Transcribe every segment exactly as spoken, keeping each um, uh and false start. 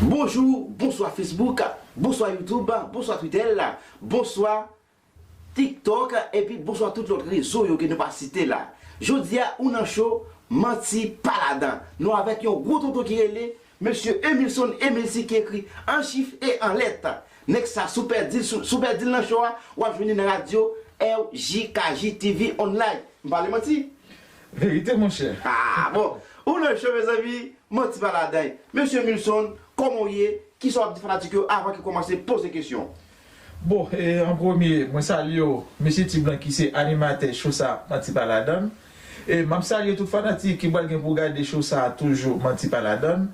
Bonjou, bonswa Facebook, bonswa YouTube, bonswa Twitter, bonswa TikTok, epi bonswa tout lòt rezo yo ke nou pa site la. Jodi a, ou nan show Manti Pa Ladan. Nou avèk yon gwo tonton ki rele Mesye Emilson Emilsi ki ekri an chif e an lèt. Nèg sa, si w pèdi l, si w, si w pèdi l nan show a, w ap jwenn li nan radyo R J K J T V Online. M pale manti? Verite, monchè. Ah, bon. Ou nan show, mezanmi, Manti Pa Ladan. Mesye Emilson, kòman w ye? Kisa w ap di fanatik yo avan ke w kòmanse poze kesyon? Bon, e, an premye, mwen salye w, mesye Ti Blan ki se animatè show sa, Manti Pa Ladan. E m ap salye tout fanatik ki pral gen pou gade show sa toujou, Manti Pa Ladan.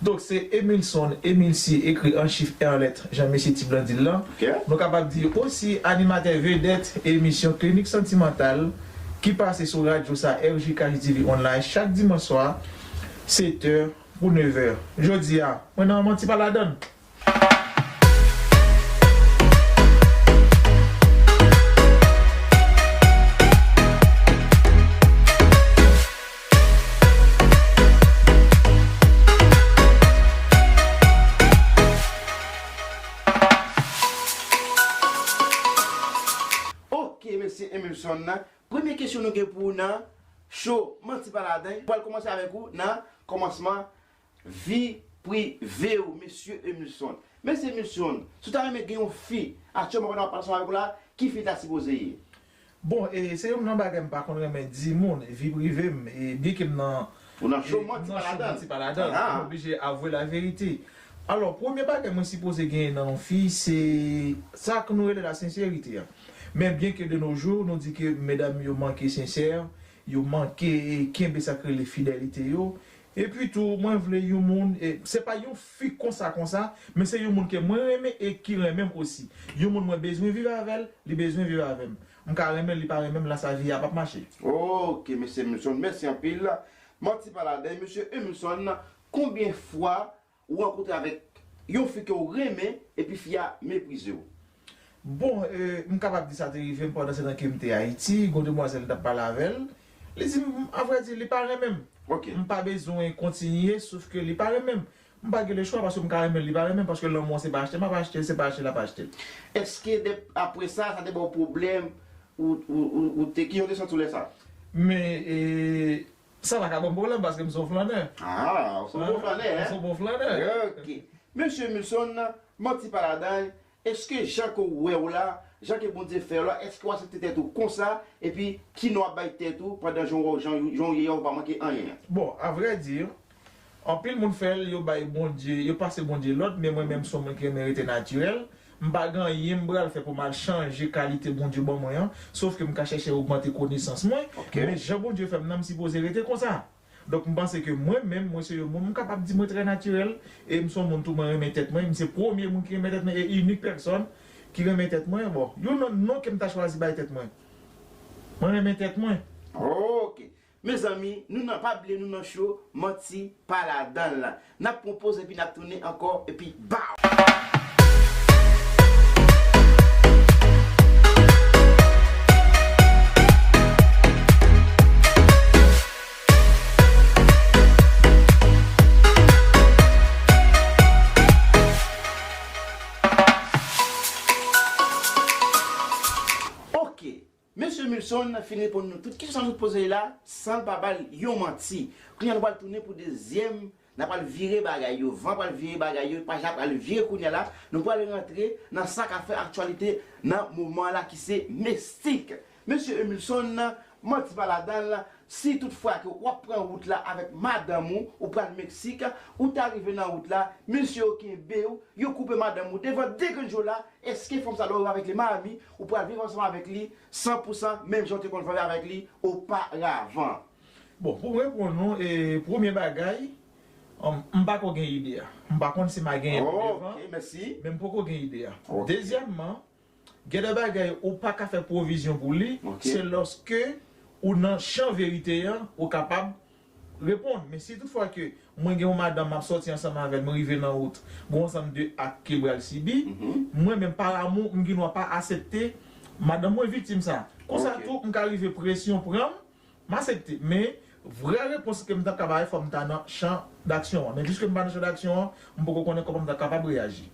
Donk, se Emilson Emilsi, ekri an chif e an lèt, jan mesye Ti Blan di l lan. Ok. Nou kapab di osi animatè vedèt emisyon Klinik Santimantal ki pase sou radyo sa, R J K J T V Online, chak dimanch swa, sèt è pou nèf è. Jodi a, mwen nan Manti Pa Ladan. Ok, mesye Emilson, premye kesyon nou gen pou ou nan show Manti Pa Ladan. Pral kòmanse avèk ou nan kòmansman vi prive w, mesye Emilson. Mesye Emilson, si w ta renmen gen yon fi aktyèlman pandan w ap pale ansanm avèk ou la, ki fi l ta sipoze ye? Bon, e, se youn nan bagay m pa konn renmen di moun, vi prive m, e, byenke m nan, ou nan show, e, Manti Pa Ladan. Manti Pa Ladan, ah, m oblije avwe laverite. Alò, premye bagay mwen sipoze genyen nan yon fi, se sa ke nou rele la senserite a. Men byenke de nos jours, nou di ke medam yo manke sensè, yo manke, e, kenbe sa k rele fidelite yo. Epi tou, mwen vle yon moun, e, se pa yon fi konsa konsa, men se yon moun ke mwen renmen e ki renmen m osi. Yon moun mwen bezwen viv avè l, li bezwen viv avè m. M ka renmen l, li pa renmen m, la sa vi a p ap mache. Ok, mesye Emilson, mèsi anpil. Manti Pa Ladan, mesye Emilson, konbyen fwa ou rankontre avèk yon fi ke w renmen epi fi a meprize w? Bon, e, m kapab di sa te rive m pandan se tan ke m te Ayiti, gon demwazèl m t ap pale avè l. Li di m, avrèdi, li pa renmen m. Ok. M pa bezwen kontinye, sof ke li pa renmen m. M pa gen lechwa paske m ka renmen l, li pa renmen m, paske lanmou an se pa achte m ap achte l, se pa achte l ap achte l. Èske de, apre sa, sa te ba w pwoblèm, ou, ou, ou, ou te, kijan w te santi w lè sa? Men, e, sa pa ka ban m pwoblèm paske m se yon flannè. Ah, ou se yon bon flannè, hein? M se yon bon flannè. Ok. Mesye Emilson, Manti Pa Ladan, èske jan ke w wè w la, jan ke Bondye fè w la, èske w aksepte tèt ou konsa, epi ki non w ap bay tèt ou pandan jan w, jan, jan w ye a, ou pa manke anyen? Bon, avrèdi, anpil moun fè l, yo bay Bondye, yo pase Bondye lòd, men mwen menm se yon moun ki renmen rete natirèl. M pa gen anyen m pral fè pou m al chanje kalite Bondye ban mwen an, sof ke m ka chèche ogmante konesans mwen. Ok. Men jan Bondye fè m nan, m sipoze rete konsa. Donk, m panse ke mwen menm, mwen se yon moun, m kapab di mwen trè natirèl, e m se yon moun tou, mwen renmen tèt mwen, m se premye moun ki renmen tèt mwen, e inik pèsòn ki renmen tèt mwen. Bon, youn nan non ke m ta chwazi bay tèt mwen. Mwen renmen tèt mwen. Ok. Mezanmi, nou nan, pa bliye nou nan show Manti Pa Ladan l. N ap pran poz epi n ap tounen ankò, epi baw! Ok. Mesye Emilson fin reponn nou tout kesyon sa nou sot poze l la, san l pa ba l yon manti. Kounye a nou pral tounen pou dezyèm, n a pral vire bagay yo, van pral vire bagay yo, paj la pral vire kounye a la, nou pral rantre nan sa k ap fè aktyalite nan moman la ki se mistik. Mesye Emilson, Manti Pa Ladan l, si tout fwa ke w ap pran wout la avèk madanm ou, ou pral Meksik, ou ta rive nan wout la, mesye yo kenbe w, yo koupe madanm ou devan de grenn je w la, èske fanm sa lè w rive avèk li Miami, ou pral viv ansanm avèk li san pou san, menm jan w te konn viv avèk li oparavan? Bon, pou m reponn ou, e, premye bagay, um, m pa ko gen ide a. M pa konn si m a genyen pou devan, ok, mèsi, men m poko gen ide a. Ok. Dezyèmman, gen de bagay ou pa ka fè pwovizyon pou li, ok, se lòske ou nan chan verite an, ou kapab reponn. Men si toutfwa ke mwen gen yon madanm m ap sòti ansanm avè l, mwen rive nan wout, gen yon ansanm de ak ke l pral sibi, mhm, mwen menm pa amou, m gen dwa pa aksepte madanm mwen viktim sa. Konsa, ok, tou, m ka rive presyon pran m, m aksepte. Men, vrè repons ke m t ap ka bay, fò m ta nan chan Daksyon an. Men piske m pa nan chan daksyon an, m poko konnen kòman m ta kapab reyaji.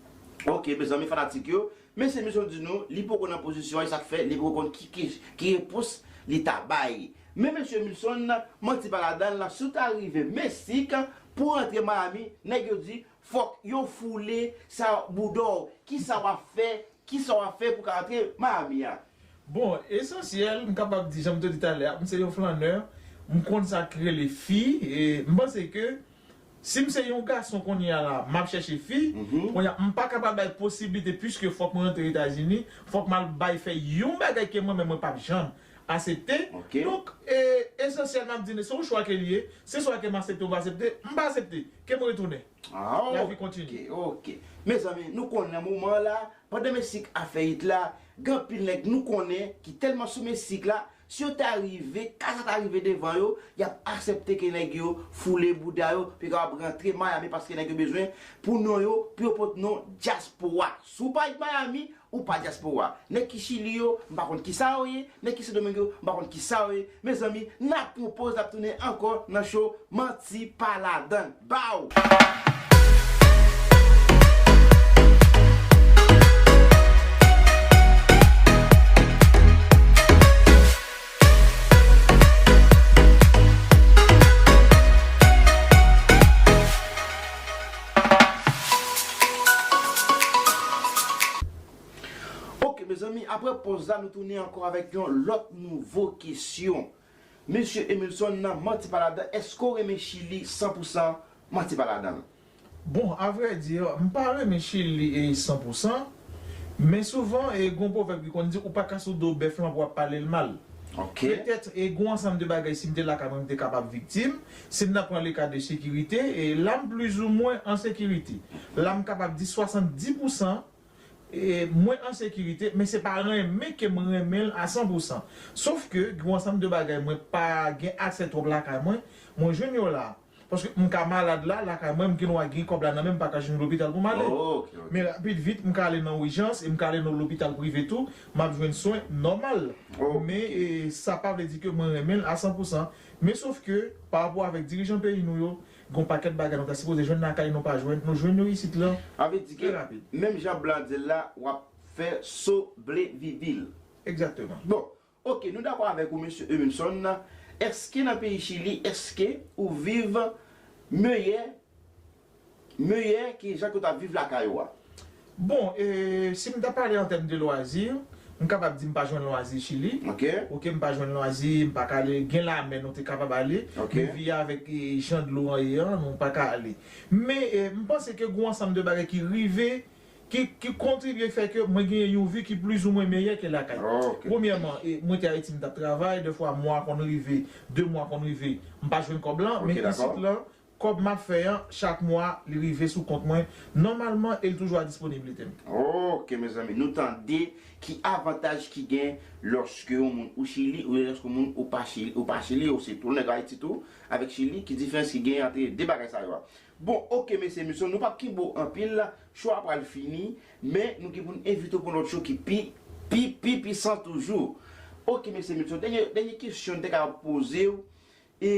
Ok, mezanmi fanatik yo, mesye Emilson di nou, li poko nan pozisyon an, e sa k fè, li poko konn ki, ki, ki repons li ta bay. Men mesye Emilson, manti pa ladan l, si w ta rive Mesik pou rantre Miami, nèg yo di, fòk yo foule sa bouda w. Kisa w ap fè? Kisa w ap fè pou ka rantre Miami a? Bon, esansyèl, m kapab di, jan m te di talè a, m se yon flannè, m konn sa k rele fi, e m panse ke si m se yon gason kounye a la, m ap chèche fi, kounye a, m pa kapab bay posiblite, piske fòk mwen rantre Etazini, fòk m al bay fè yon bagay ke mwen menm mwen p ap janm aksepte. Ok. Donk, e, esansyèl, m ap di nou, se yon chwa ke l ye, se swa ke m aksepte ou pa aksepte, m pa aksepte, ke m retounen. Ah, lavi kontinye. Ok, ok. Mezanmi, nou konnen nan moman la, pandan Mesik ap fè it la, gen anpil nèg nou konnen ki tèlman sou Mesik la, si yo ta rive, ka sa ta rive devan yo, y ap aksepte ke nèg yo foule bouda yo, pou yo kapab rantre Miami, paske nèg yo bezwen pou non yo, pou yo pot non dyaspora. Si w pa Miami, ou pa dyaspora. Nèg ki Chili yo, m pa konn kisa yo ye, nèg ki Sendomeng yo, m pa konn kisa yo ye. Mezanmi, n ap pran yon poz, n ap tounen ankò nan show Manti Pa Ladann. Baw! Ok, mezanmi, apre poz la, nou tounen ankò avèk yon lòt nouvo kesyon. Mesye Emilson nan Manti Pa Ladann, èske w renmen Chili san pou san? Manti Pa Ladann. Bon, avrèdi, m pa renmen Chili e san pou san, men souvan, e, gon pwovèb ki konn di, ou pa ka sou do bèf lan pou w ap pale l mal. Ok. Petèt, e, gon ansanm de bagay, si m te lakay mwen, m te kapab viktim. Si m nan pran le ka de sekirite, e la m plizoumwen an sekirite. La m kapab di swasanndis pou san, e, mwen an sekirite, men se pa renmen ke m renmen l a san pou san. Sof ke, gon ansanm de bagay, mwen pa gen aksè twòp lakay mwen, mwen jwenn yo la. Paske m ka malad la, lakay mwen, m gen dwa gen kòb la nan men m, m pa ka jwenn lopital pou m ale. Ok, ok. Men rapid vit, m ka ale nan ijans, e m ka ale nan lopital prive tou, m ap jwenn swen nòmal. Ok. Men, e, sa pa vle di ke mwen renmen l a san pou san. Men sof ke, pa rapò avèk dirijan peyi nou yo, gon pakèt bagay nou ta sipoze jwenn lakay nou pa jwenn, nou jwenn yo isit lan. Sa vle di ke, trè rapid, menm jan blan di l la, w ap fè so ble vivi l. Egzakteman. Bon, Ok, nou dakò avèk ou, mesye Emilson. Èske nan peyi Chili, èske ou viv meyè, meyè ke jan ke w t ap viv lakay ou a? Bon, e, si m ta pale an tèm de lwazi, m kapab di m pa jwenn lwazi Chili. Ok. Ok, m pa jwenn lwazi, m pa ka ale. Gen lamè, nou te kapab ale. Ok. Men vi a avèk, e, jan dlo an ye an, nou pa ka ale. Men, e, m panse ke gon ansanm de bagay ki rive ki, ki kontribye fè ke mwen genyen yon vi ki plizoumwen meyè ke lakay. Ok. Premyèman, e, mwen te Ayiti, m t ap travay, dèfwa mwa konn rive, de mwa konn rive, m pa jwenn kòb lan, men isit lan, kòb m ap fè an, chak mwa, li rive sou kont mwen, nòmalman, e l toujou a disponiblite m. Ok, mezanmi, nou tande ki avantaj ki gen lòske yon moun ou Chili, ou lòske yon moun ou pa Chili, ou pa Chili, ou se tou nèg Ayiti tou, avèk Chili, ki diferans ki gen ant de bagay sa yo a. Bon, ok, mesye Emilson, nou p ap kenbe w anpil, show a pral fini, men nou gen pou n envite w pou yon lòt show ki pi, pi, pi pwisan toujou. Ok, mesye Emilson, dènye, dènye kesyon m te ka poze w, e,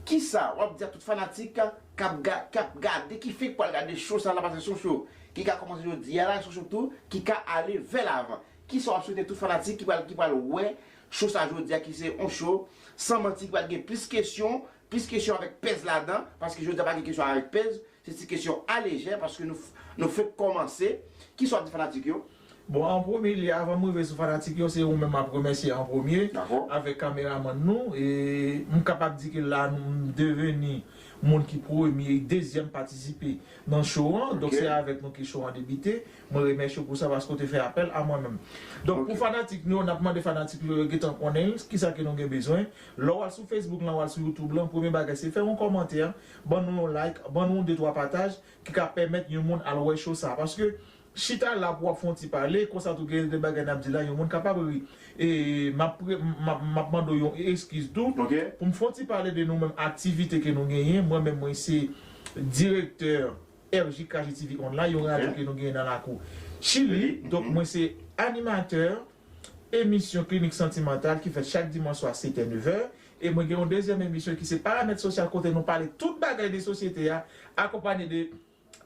kisa w ap di a tout fanatik k ap ga-, k ap gade, ki fenk pral gade show sa la, paske se yon show ki ka kòmanse jodi a la, se yon show tou ki ka ale vè lavan. Kisa w ap swete tout fanatik ki pral, ki pral wè show sa jodi a, ki se yon show san manti, ki pral gen plis kesyon, plis kesyon avèk pèz ladan, paske jodi a pa gen kesyon avèk pèz, se ti kesyon alejè, paske nou, nou fenk kòmanse. Kisa w ap di fanatik yo? Bon, an premye lye, avan m rive sou fanatik yo, se ou menm m ap remèsye an premye, dakò, avèk kameramann nou, e m kapab di ke la, nou, m deveni moun ki premye, dezyèm patisipe nan show an. Donk, ok, se avèk nou ke show an debite. Mwen remèsye w pou sa paske w te fè apèl a mwen menm. Donk, ok, pou fanatik nou yo, n ap mande fanatik nou yo gentan konnen kisa ke nou gen bezwen. Lè w al sou Facebook lan, w al sou YouTube lan, premye bagay se fè yon kòmantè, ban nou yon like, ban nou yon de twa pataj ki ka pèmèt yon moun al wè show sa. Paske chita la pou w ap fè yon ti pale, konsa tou gen de bagay n ap di la, yon moun kapab ri. E m ap pre-, m ap, m ap mande w yon eskiz tou. Ok. Pou m fè yon ti pale de nou menm, aktivite ke nou genyen. Mwen menm, mwen se direktè R J K G T V Online, yon radyo, ok, ke nou genyen nan lakou Chili. Chili. Donk, mhm, mwen se animatè emisyon Klinik Santimantal ki fèt chak dimanch swa sèt è, nèf è. E mwen gen yon dezyèm emisyon ki se Paramèt Sosyal, kote nou pale tout bagay de sosyete a, akonpanye de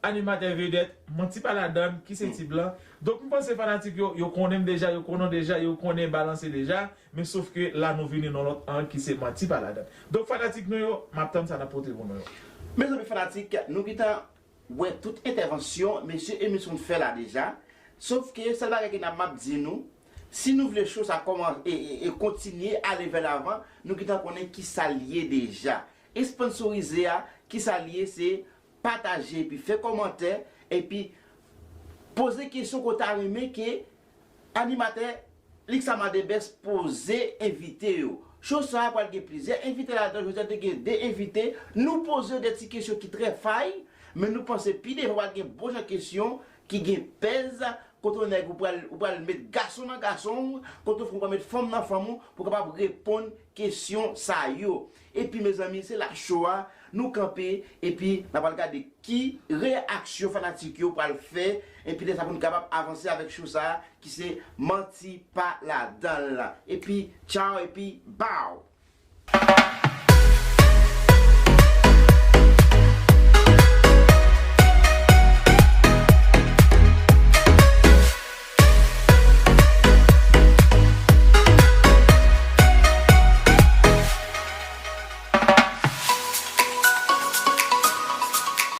animatè vedèt, Manti Pa Ladann, ki se Ti Blan. Donk, m panse fanatik yo, yo konnen m deja, yo konnen w deja, yo konnen Balanse deja, men sof ke la nou vini nan lòt ang ki se Manti Pa Ladann. Donk, fanatik nou yo, m ap tann sa n ap pote pou nou yo. Mezanmi fanatik, nou gentan wè tout entèvansyon mesye Emerson fè la deja. Sof ke sèl bagay ke n ap m ap di nou, si nou vle cho sa kòman e, e, e kontinye ale vè lavan, nou gentan konnen kisa l ye deja. Esponsorize a, kisa l ye, se pataje epi fè kòmantè, epi poze kesyon ke w ta renmen ke animatè Lixama Debès poze envite yo. Cho sa a pral gen plizyè envite ladan, jodi a te gen de envite. Nou poze yo de ti kesyon ki trè fay, men nou panse pi devan pral gen bon jan kesyon ki gen pèz, kote yon nèg ou pral, ou pral met gason nan gason w, kote yon fanm ou pral met fanm nan fanm ou, pou w kapab reponn kesyon sa yo. Epi mezanmi, se la cho a nou kanpe, epi n a pral gade ki reyaksyon fanatik yo pral fè, epi lè sa pou n kapab avanse avèk cho sa a, ki se Manti Pa Ladann. Epi tchaw, epi baw.